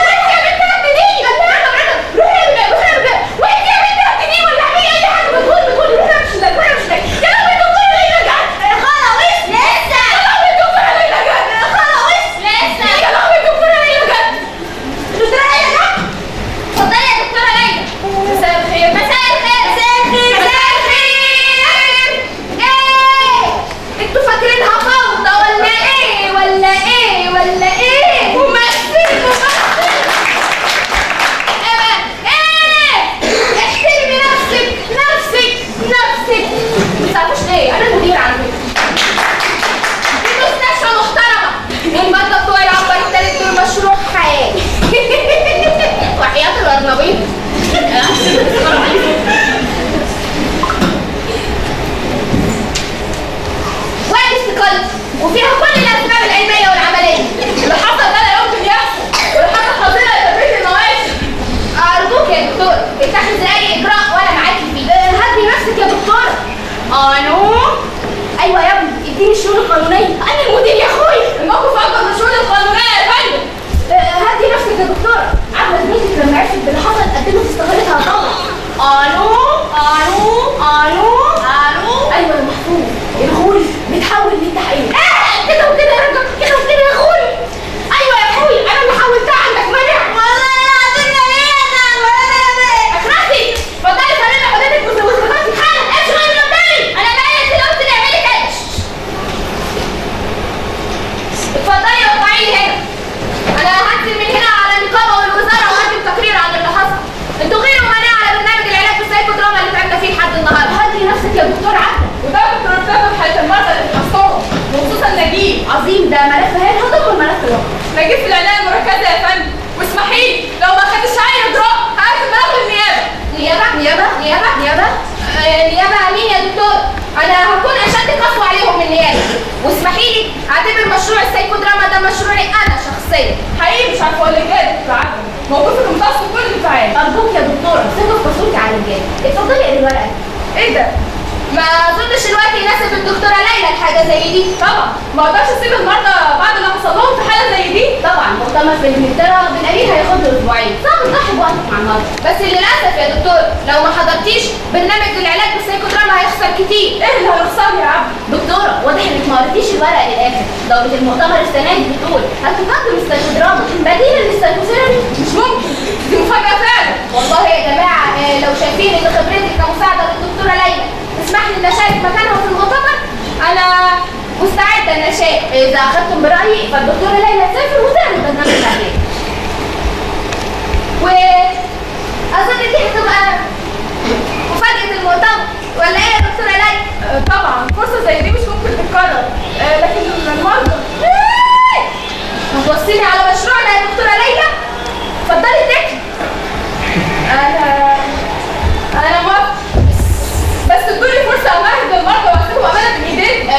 بنت يا بنت ابتدي. روحي يا بنت، روحي يا بنت. وانت يا بنت ابتدي ولا حاجة؟ اي حاجة بتقول بتقول. روحي مش هناك، روحي مش هناك. يا لهوي الدكتورة ليلى جت. خلاص لسه. يا لهوي الدكتورة ليلى جت. خلاص لسه. يا لهوي الدكتورة ليلى جت. دكتورة ليلى جت. وفيها كل الاسباب العلمية والعملية. اللي حصل ده لا يمكن يحصل، واللي حصل خطيرة لتربية المواشي. ارجوك يا دكتور اتخذ اي اجراء وانا معاكي فيه. هدي نفسك يا دكتور. الو، ايوه يا ابني اديني الشؤون القانونية، انا المدير يا اخويا. الموقف اكبر من الشؤون القانونية يا فندم. هدي نفسك يا دكتورة، عارفه زميلتك لما عرفت باللي حصل قدمت استقالتها طبعا. الو الو الو الو، ايوه يا محفوظ، الغول بيتحول للتحقيق. كده وكده يا رجل، كده وكده يا غول. ايوه يا اخويا انا اللي حولتها، عندك مانع؟ والله العظيم يا لينا ولا اخرسي. اتفضلي سلمي حضرتك وصفاتك حالا، امشي غير من قدامي، انا مالي انت اللي قلت لي اعملي كده. اتفضلي وقعي لي هنا. انا هنزل من هنا على النقابة والوزارة وهقدم تقرير عن اللي حصل. انتوا غير امناء على برنامج العلاج بالسايكو دراما اللي تعبنا فيه لحد النهارده. هدي نفسك يا دكتور عبده. وده بترتبط بحاله المرضى اللي بتحصلهم، وخصوصا نجيب. عظيم، ده ملف هنا هضم الملف ده. نجيب في العناية المركزة يا فندم، واسمحي لي لو ما خدتش اي اجراء هقدم بلاغ للنيابه. نيابة نيابة نيابة نيابة نيابة مين يا دكتور؟ انا هكون اشد قسوة عليهم من النيابة، واسمحي لي اعتبر مشروع السايكو دراما ده مشروعي انا شخصيا. حقيقي مش عارفه اقول لك ايه يا دكتور عبده، موقفك امتص كل الانفعال. ارجوك يا دكتورة ثقي في قسوتي على الرجال. اتفضلي اقري الورقة. ايه ده؟ ما اظنش الوقت يناسب الدكتورة ليلى لحاجة زي دي. طبعا ما اقدرش اسيب المرضى بعد اللي حصل لهم في حاله زي دي. طبعا مؤتمر في انجلترا بالقليل هياخد له اسبوعين، صعب تضحي بوقتك مع المرضى. بس للاسف يا دكتور لو ما حضرتيش برنامج العلاج بالسايكو دراما هيخسر كتير. ايه اللي هيخسر يا عبد؟ دكتورة واضح انك ما قريتيش الورقة للاخر. دوره المؤتمر السنة دي بتقول هتقدم السايكو دراما بديلا لل psychotherapy. مش ممكن، دي مفاجاة فعلا. والله يا جماعة لو شايفين ان خبرتي كمساعده للدكتوره ليلى تسمح لي ان اشارك مكانها في المؤتمر، انا مستعدة ان اشارك. اذا اخذتم برايي فالدكتوره ليلى تسافر وتعمل برنامج العلاج، واظن دي هتبقى مفاجاة المؤتمر، ولا ايه يا دكتورة ليلى؟ طبعا فرصة زي دي مش ممكن تتكرر، لكن المرضى. هتوصيني على مشروعنا يا دكتورة ليلى؟ اتفضلي اتكلي. انا موافقة، بس ادوني فرصة امهد للمرضى واسيبهم امانه بين ايدين.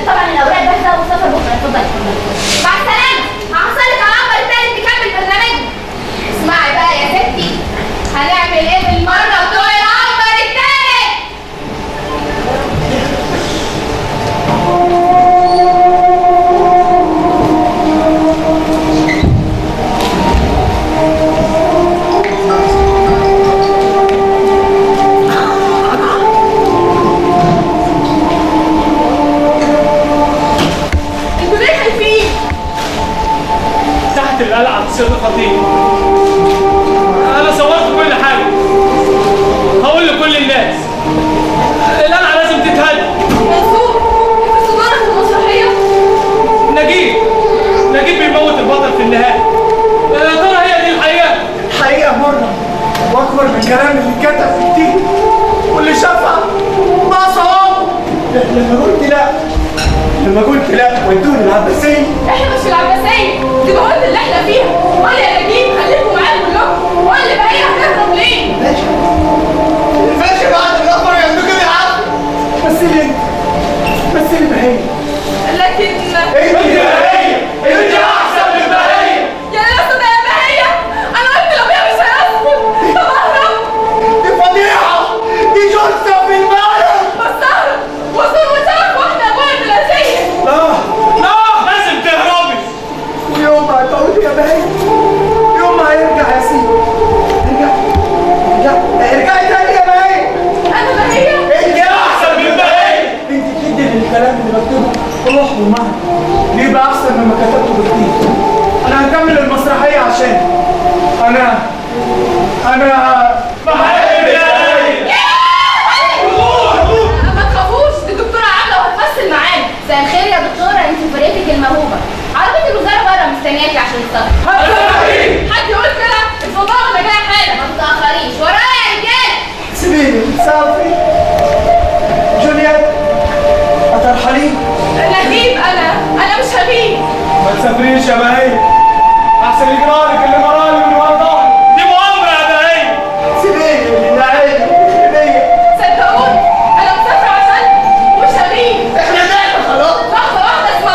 طبعا الاوراق جاهزة والسفر بكره. اتفضلي اتفضلي. مع السلامة. هحصلك على العنبر الثالث نكمل برنامجنا. اسمعي بقى يا ستي، هنعمل ايه بالمرضى بتوع العنبر الثالث؟ انتوا ليه خايفين؟ تحت القلعة سر خطير. أنا صورت كل حاجة، هقول لكل الناس القلعة لازم تتهد. منصور انت صدارة المسرحية؟ نجيب بيموت البطل في النهاية. يا ترى هي دي الحقيقة؟ الحقيقة مرة وأكبر من الكلام اللي اتكتب في كتير، واللي شافها ما صواب. لما قلت لا ودوني العباسية. احنا مش في العباسية، دي بهوت اللي احنا فيها. قول يا نجيب خليكم معايا كلكم، قول لي بقى هي هتهرب ليه؟ ماشي ماشي بعد الأخبار يا كده يا عم. مثلي انت، مثلي بهية. لكن انت بهية، انت أحسن من بهية. يا ناس يا بهية، أنا قلت لو هي مش هيسكت. طب أهرب؟ دي فضيحة، دي جثة في البلد. بس أهرب وأصور وشرف واحدة أبويا الثلاثية. لا لا لازم تهربي. ويوم ما هتقعدي يا بهية، يوم ما هيرجع يا سيدي. ارجع ارجع ارجعي تاني يا بهية. أنا بهية؟ انت أحسن من بهية. انت بتدي للكلام اللي بكتبه روح ومعنى، بيبقى احسن مما كتبته بكتير. انا هكمل المسرحية عشان انا بحب يا ليلى. ما تخافوش، دي الدكتورة عبلة وهتمثل معانا. مساء الخير يا دكتورة، انت فرقتك الموهوبه. عربية الوزارة بره مستنياكي عشان السفر. حد يقول كده؟ اتفضلوا انا جاية حالا. ما تتاخريش، ورايا يا رجاله. سيبيني سافري جوليات، هترحلي؟ نجيب انا مش هغيب. ما تسافريش يا بهية، أحسن يجرالك اللي جرالي من ورا ظهري. دي مؤامرة يا بهية. سيبيني اللي عيني سيبيني. صدقوني انا مسافرة عشان مش هغيب. احنا نعمة خلاص. لحظة واحدة.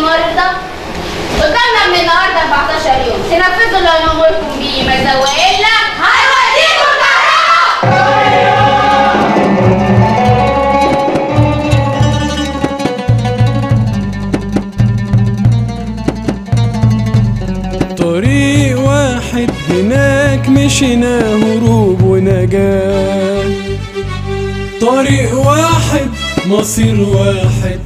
المرضى، قدامنا من النهارده 14 يوم تنفذوا اللي هنأمركم بيه، ما وإلا هنوديكم كهرباء. طريق واحد هناك مشينا هروب ونجاة، طريق واحد مصير واحد.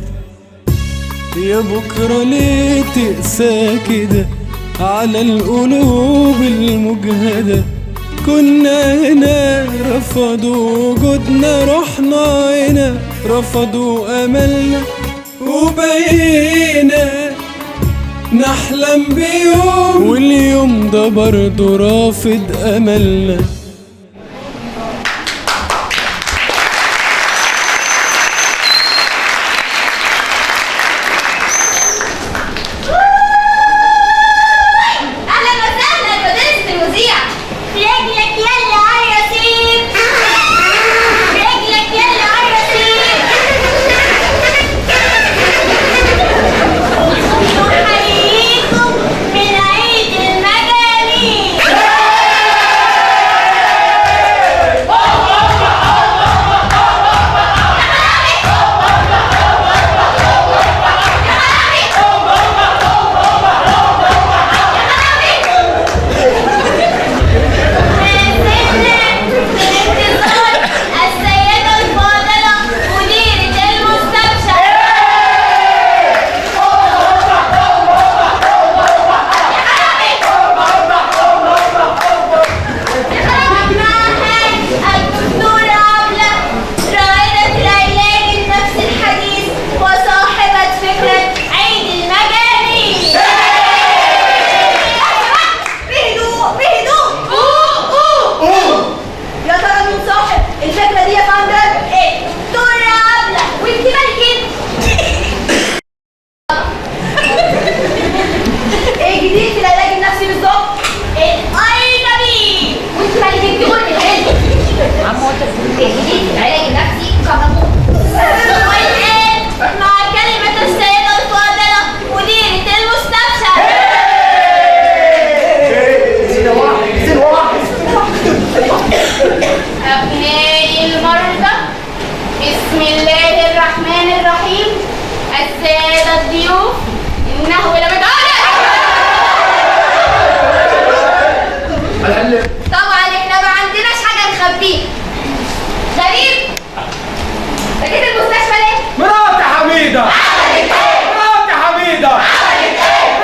يا بكرة ليه تقسى كده على القلوب المجهدة؟ كنا هنا رفضوا وجودنا، رحنا هنا رفضوا أملنا، وبقينا نحلم بيوم واليوم ده برضه رافض أملنا. اهلا وسهلا فضيلة المذيع. رجلك يلا على الرصيف، رجلك يلا على الرصيف. نحييكم من عيد المجانين. انتظار السيدة الفاضلة مديرة المستشفى. الدكتورة عبلة، رائدة العلاج النفسي الحديث وصاحبة فكرة عيد المجانين. بهدوء بهدوء. أوه. يا ترى مين صاحب الفكرة دي يا فندم؟ الدكتورة عبلة. وانت مالك انت؟ ايه الجديد في العلاج النفسي بالظبط؟ الاينبي. وانت مالك انت؟ قولي العلم. عمو انت الجديد في العلاج النفسي كهرباء. والآن مع كلمة السيدة الفاضلة مديرة المستشفى. أبنائي المرضى، بسم الله الرحمن الرحيم. السادة الضيوف، إنه لم طبعا احنا ما عندناش حاجة نخبيها. غريب، انت جيت المستشفى ليه؟ مراتي حميدة، مراتي حميدة،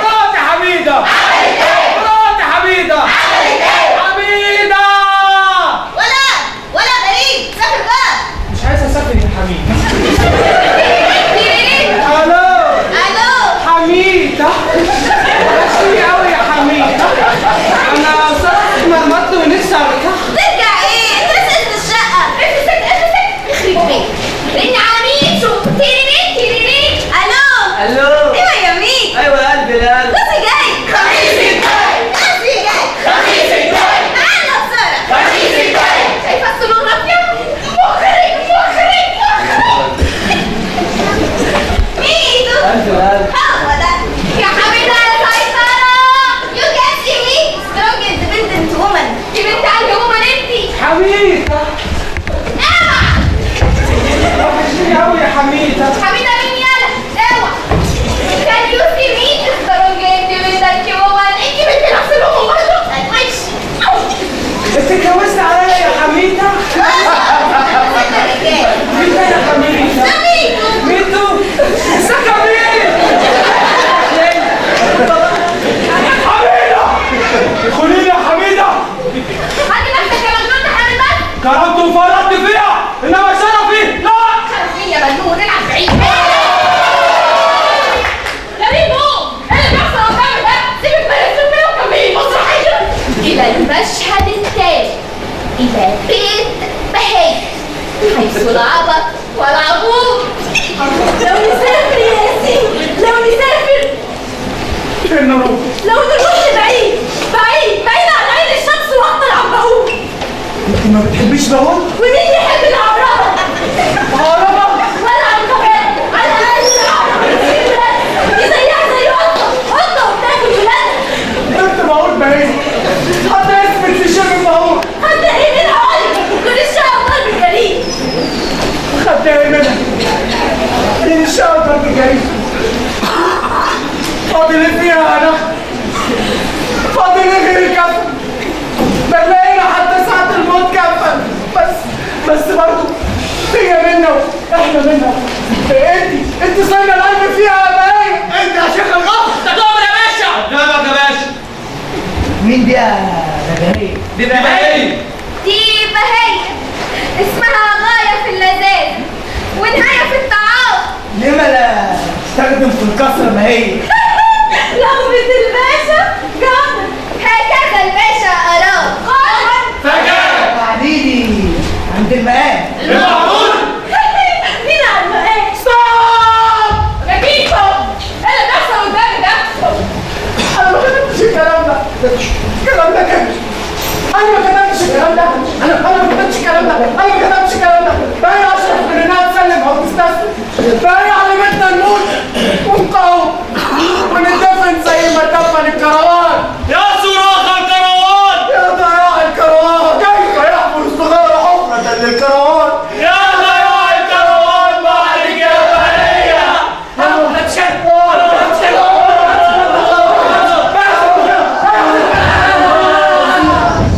مراتي حميدة، مراتي حميدة، حميدة. ولا غريب، سافر بقى. مش عايز اسافر يا حميدة. الو الو حميدة، وحشتيني قوي يا حميدة. انا صراحة اتمرمطت ونفسي ارجع. ترجع ايه؟ انت لسه في الشقة. افسك افسك، يخرب بيتك. رن على مين؟ شوف تيريري تيريري. الو الو. ايوه يا مين؟ ايوه يا قلبي القلب. جوزي جاي، خميس الجاي، جوزي جاي، خميس الجاي، تعالى بسرعة. خميس الجاي. شايفة السونوغرافيا؟ مخرج مخرج مخرج. ميدو، قلبي القلب. هو ده يا حميدة يا سيطرة. You can see me strong independent woman. يا بنت قلبي woman انتي. حميدة، اوعى. وحشتيني قوي يا حميدة. حميدة مين؟ يلا اوعى. Can you see me strong independent woman؟ انتي بنت نفس الأم برضه. ماشي. انت اتجوزت عليا يا حميدة؟ مين ده يا حميدة؟ ميدو؟ ازيك يا ميدو؟ حميدة، ادخلي لي يا حميدة. هاتي نفسك يا مجنون، ده حامل بس. كرمت وفرطت فيها، انما شرفي لا. شرف مين يا مجنون؟ العب بعيد. غريب، ايه اللي بيحصل قدامك ده؟ سيبك من الفيلم وكملي المسرحية. إلى المشهد التالي، إلى بيت بهاء، حيث العبط والعبوط. لو نسافر يا ياسين، لو نسافر، فين نروح؟ لو نروح لبعيد بعيد بعيد عن عين الشمس واخطر عن بهوم. انت ما بتحبيش بهوم؟ ومين يحب العقربة؟ عقربة؟ ولا عنكبات، على الأقل العقربة بتصير بس. دي زيها فاضل ايه فيها يا نخل؟ فاضل ايه غير الكفن؟ ما تلاقينا حتى ساعة الموت كفن. بس برضه هي منا واحنا منها. انت صاينه القلب فيها يا بهية. انت يا شيخ الغفر. انت تؤمر يا باشا. قدامك يا باشا. مين دي يا بهية؟ دي بهية. دي بهية اسمها غاية في اللذاذ ونهاية في الطعام. ليه ما لا تستخدم في الكسرة ما هي؟ لغمة الباشا جامد. هكذا الباشا أراد. فجأة تعاليلي عند المقام. المعقول؟ مين على المقام؟ ستوب! نجيب، ايه اللي بيحصل قدامي ده؟ انا ما كتبتش الكلام ده. الكلام ده كده. انا ما كتبتش الكلام ده. انا ما كتبتش الكلام ده. انا ما كتبتش الكلام ده. بهية اشرف من انها تسلم او تستسلم. بهية علمتنا نموت ونقاوم وندفن زي ما دفن الكروان. يا صراخ الكروان، يا ضياع الكروان، كيف يحفر الصغار حفرة للكروان. يا ضياع الكروان بعدك يا بهية. انا ما كتبتش.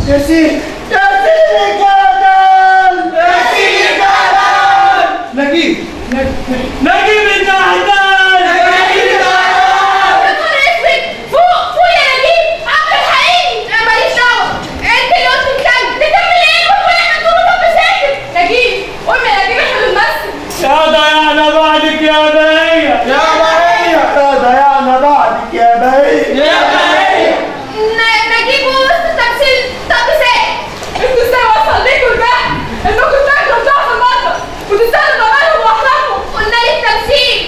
يا سيدي يا سيدي جدل، يا سيدي جدل. نجيب، نجيب الدهدان، نجيب الدهدان. يا نهار اسود، فوق فوق يا نجيب، عبد الحقيقي. انا ماليش دعوه، انت اللي قلت نكمل. نكمل ايه؟ واحنا طول طب ساكت. نجيب قوم يا نجيب، احنا بنمثل. يا ضيعنا بعدك يا بهية. يا بهية، يا ضيعنا بعدك يا بهية. يا بهية. نجيب وسط التمثيل طب ساكت. انتوا ازاي وصل ليكوا الجهل انكم تاكلوا بتاع في المطبخ وتستخدموا ضمائرهم واخلاقهم؟ قلنا لك تمثيل،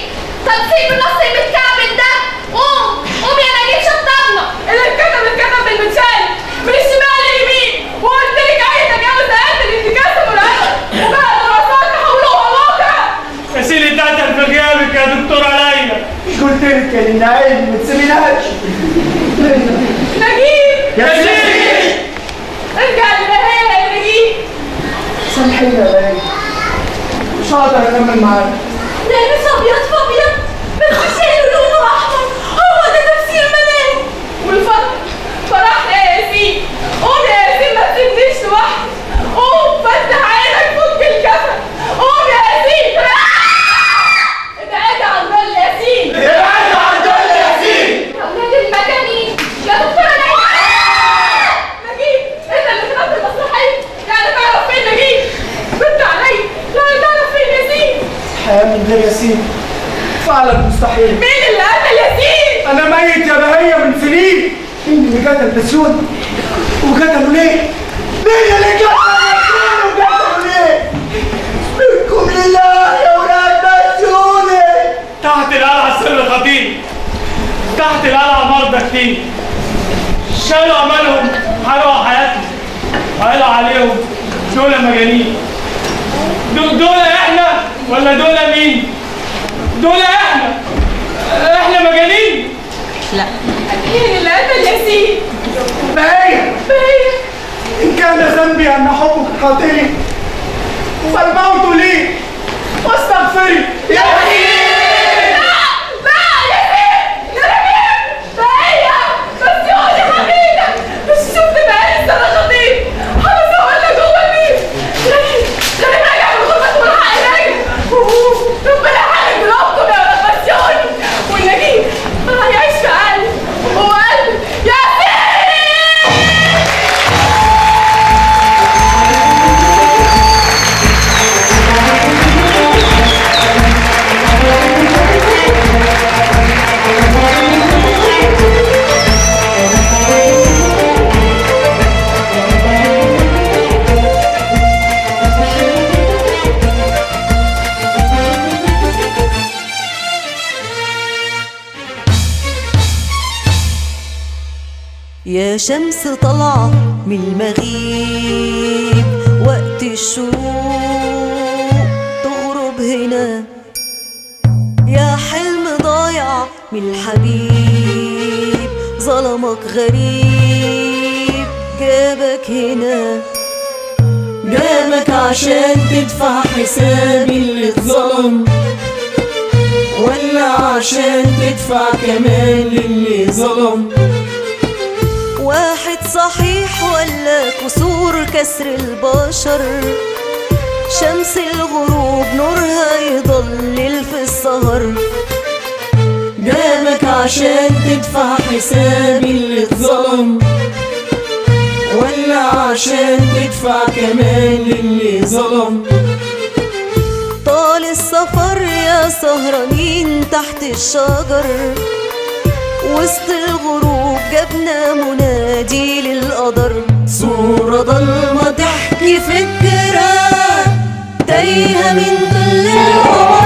تمثيل بالنص المتكعبل ده. قوم قوم يا نجيب شطبنا. اللي اتكتب اتكتب بالمتشال من الشمال لليمين، وقلت لك اي تجاوز اقل الانتكاسه مرعبة، وبقى الدراسات تحولوها واقع. يا سيدي اتقتل في غيابك يا دكتور عليا. مش قلت لك يا لينا عيني ما تسيبيناش. نجيب يا سيدي ارجع لبهية يا نجيب. سامحيني يا بهية، مش هقدر اكمل معاك. لابس ابيض في ابيض بس شايله لونه احمر، هو ده تفسير منام. والفرح فرحنا يا ياسين. قوم يا ياسين ما تسيبنيش لوحدي. قوم فتح عينك، فك الكفن. قوم يا ياسين. ابعد عن ظل ياسين. ابعد عن ظل ياسين. يا اولاد المجانين، يا دكتورة نجيب. نجيب انت اللي كتبت المسرحية، يعني تعرف فين نجيب؟ رد عليا، يعني تعرف فين ياسين؟ الحياة من غير ياسين فعلا مستحيل. مين اللي قتل ياسين؟ انا ميت يا بهية من سنين. مين اللي قتل بسيون؟ وقتلوا ليه؟ مين اللي قتل ياسين وقتلوا ليه؟ منكم لله يا ولاد بسيوني. تحت القلعة سر خطير، تحت القلعة مرضى كتير، شالوا أملهم، حرقوا حياتهم، وقالوا عليهم دول مجانين. دول احنا ولا دول مين؟ دول احنا، احنا مجانين. لا. مين اللي قتل ياسين؟ بهية، بهية، إن كان ذنبي أن حبك قاتلي فالموت لي واستغفري يا لا لا ياسين، يا نجيب، بهية بسيوني حبيبي، مش شفت بهية السنة خطيب حبسه ولا جوه البيت. غريب غريب راجع من غرفته والحق راجع. ربنا يحرق قلوبكم يا ولاد بسيوني. والنجيب هيعيش في قلبي وهو قلبي ياسين. يا شمس طالعة من المغيب وقت الشروق تغرب هنا، يا حلم ضايع من الحبيب ظلمك غريب جابك هنا، جابك عشان تدفع حساب اللي اتظلم ولا عشان تدفع كمان للي ظلم؟ واحد صحيح ولا كسور كسر البشر، شمس الغروب نورها يضلل في السهر. جابك عشان تدفع حساب اللي اتظلم، ولا عشان تدفع كمان للي ظلم؟ طال السفر يا سهرانين تحت الشجر، وسط الغروب جبنا منادي للقدر. صورة ضلمة تحكي فكرة تايهة من ظل القمر.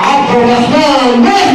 عبد الرحمن.